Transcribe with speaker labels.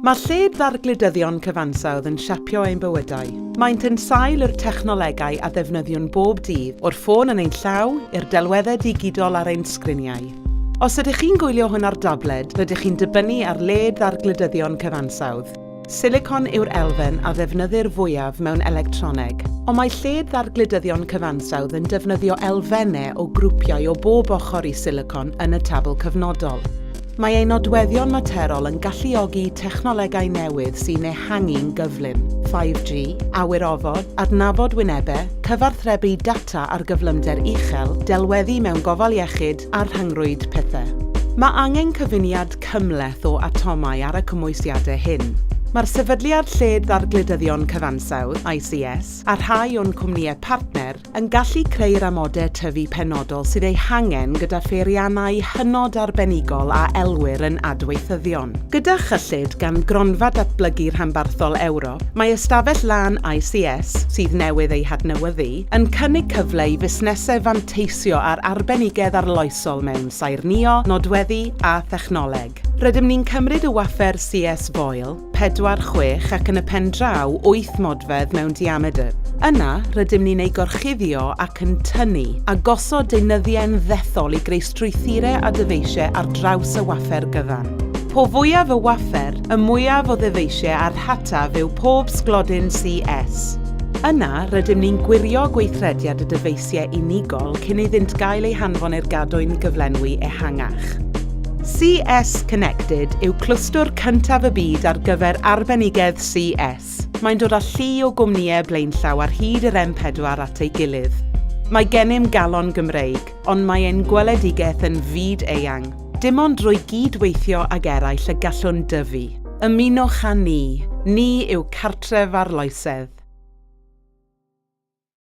Speaker 1: Mae lled-ddargludyddion cyfansawdd yn siapio ein bywydau. Maent yn sail i'r technolegau a ddefnyddiwn bob dydd, o'r ffôn yn ein llaw i'r delweddau digidol ar ein sgriniau. Os ydych chi'n gwylio hwn ar dabled, rydych chi'n dibynnu ar led-ddargludyddion cyfansawdd. Silicon yw'r elfen a ddefnyddir fwyaf mewn electroneg, ond mae lled-ddargludyddion cyfansawdd yn defnyddio elfennau o grwpiau o bob ochr i silicon yn y tabl cyfnodol. Mae ei nodweddion materol yn galluogi technolegau newydd sy'n ehangu'n gyflym, 5G, awyrofod, adnabod wynebau, cyfathrebu data ar gyflymder uchel, delweddu mewn gofal iechyd a'r rhyngrwyd pethau. Mae angen cyfuniad cymhleth o atomau ar y cymwysiadau hyn. Mae'r Sefydliad Lled-ddargludyddion Cyfansawdd, ICS, a rhai o'n cwmnïau partner yn gallu creu'r amodau tyfu penodol sydd eu hangen gyda pheiriannau hynod arbenigol a elwir yn adweithyddion. Gyda chyllid gan Gronfa Datblygu Rhanbarthol Ewrop, mae Ystafell Lân ICS, sydd newydd ei hadnewyddu, yn cynnig cyfle i fusnesau fanteisio ar arbenigedd arloesol mewn saernïo, nodweddu a thechnoleg. Rydym ni'n cymryd y wafer CS foel, 4, 6 ac yn y pendraw 8 modfedd mewn diamedr. Yna, rydym ni'n ei gorchuddio ac yn tynnu, a gosod deunyddiau'n ddethol i greu strwythurau a dyfeisiau ar draws y wafer gyfan. Po fwyaf y wafer, y mwyaf o ddyfeisiau a'r rhataf yw pob sglodyn CS. Yna, rydym ni'n gwirio gweithrediad y dyfeisiau unigol cyn iddynt gael eu hanfon i'r gadwyn gyflenwi ehangach. CS Connected yw clwstwr cyntaf y byd ar gyfer arbenigedd CS. Mae'n dod â llu o gwmnïau blaenllaw ar hyd yr M4 at ei gilydd. Mae gennym galon Gymreig, ond mae ein gweledigaeth yn fyd eang. Dim ond drwy gyd-weithio ag eraill y gallwn dyfu. Ymunwch â ni. Ni yw cartref arloesedd.